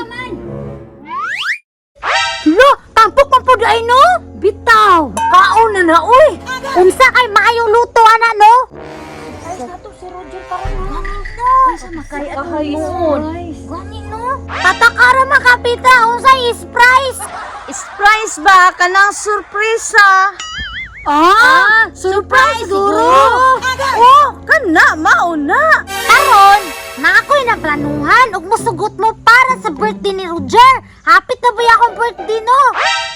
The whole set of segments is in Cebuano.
man. Lo, tampok man pud ay no. Bitaw, makaon na na oy. Unsa kay maayong luto ana no? Makay atong muon. Gani no? Tatakara makapita unsay is price? Surprise ba kanang surpresa? Ah, surprise guro. Oh, kana mauna. Karon, na ako'y naplanuhan ug musugot mo para sa birthday ni Roger. Hapit na ba akong birthday no?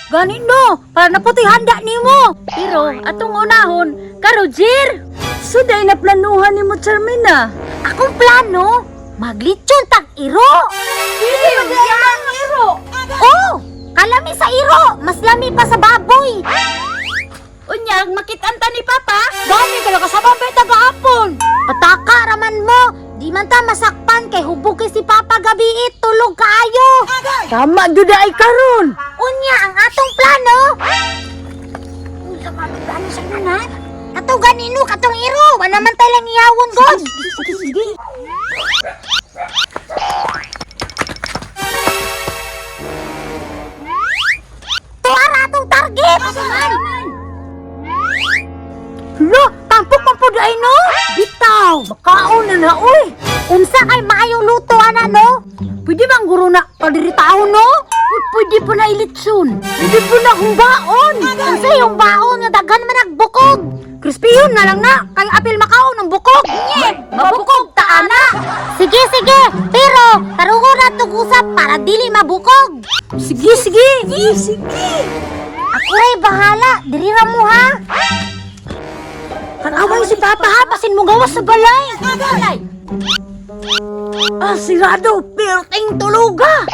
Gani no, para na puti handa nimo. Pero atong unahon ka Roger. Suday na planuhan nimo Charmina. Akong plano, maglitsyon tag iro. Dili ang iro. Oh, kalami sa iro, mas lami pa sa baboy. Unyag makit-an ta ni Papa. Gani ka lang kasama ba tagaapon? Pataka raman mo, di man ta masakpan kay hubog kay si Papa gabi tulog kaayo. Tama gyud ay karon. Unya ang atong plano. Unsa man ang plano sa inyo na? Kato ganino katong iro, wala man tay lang iyawon god. Sige, sige. Tuara atong target. Lo, tampok man pud ay no. Bitaw, Makaon na na oy. Unsa kay maayong luto ana no? Pwede bang guro na padiritaon no? Uy, pwede po na ilitsun. Pwede po na humbaon. Unsa yung baon nga daghan man nagbukog? Crispyhon na lang na kay apil makaon ang bukog. Nye, mabukog ta ana. Sige, sige, pero tarungon na tug usap para dili mabukog. Sige, sige. Sige. Ako ray bahala, diri ra mo ha. Tanaway si Papa ha, basin mo gawas sa balay. Balay. Ah, sirado, perting tuluga.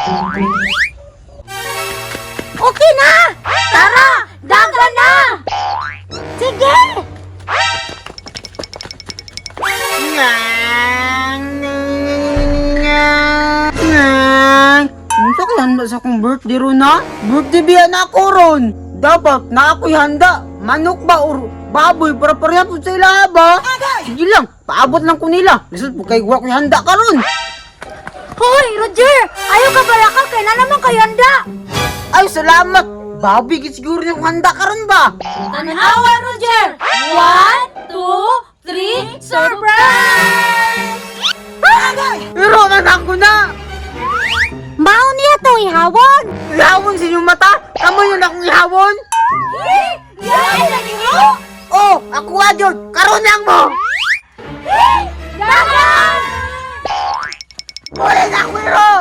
Okay na. Tara, daga na. Sige. Unsa kay handa sa akong birthday ron ha? Birthday biya na ako ron. Dapat na ako'y handa. Manok ba or baboy para pareha po sa ila ba? Sige lang, paabot lang ko nila. Lisod po kay wa ko'y handa karon. Hoy, Roger, ayaw ka balakaw kay na naman kay handa. Ay, salamat. Baboy gid siguro yung handa karon ba? Tanawa, Roger. 1, 2, 3, surprise! Pero man ako na. Mao niya to ihawon. Ihawon sa inyong mata. Kamo yun akong ihawon. Yay, lagi mo! Oh, ako adyon. Karon lang mo. Dagan! Wala na ako iro.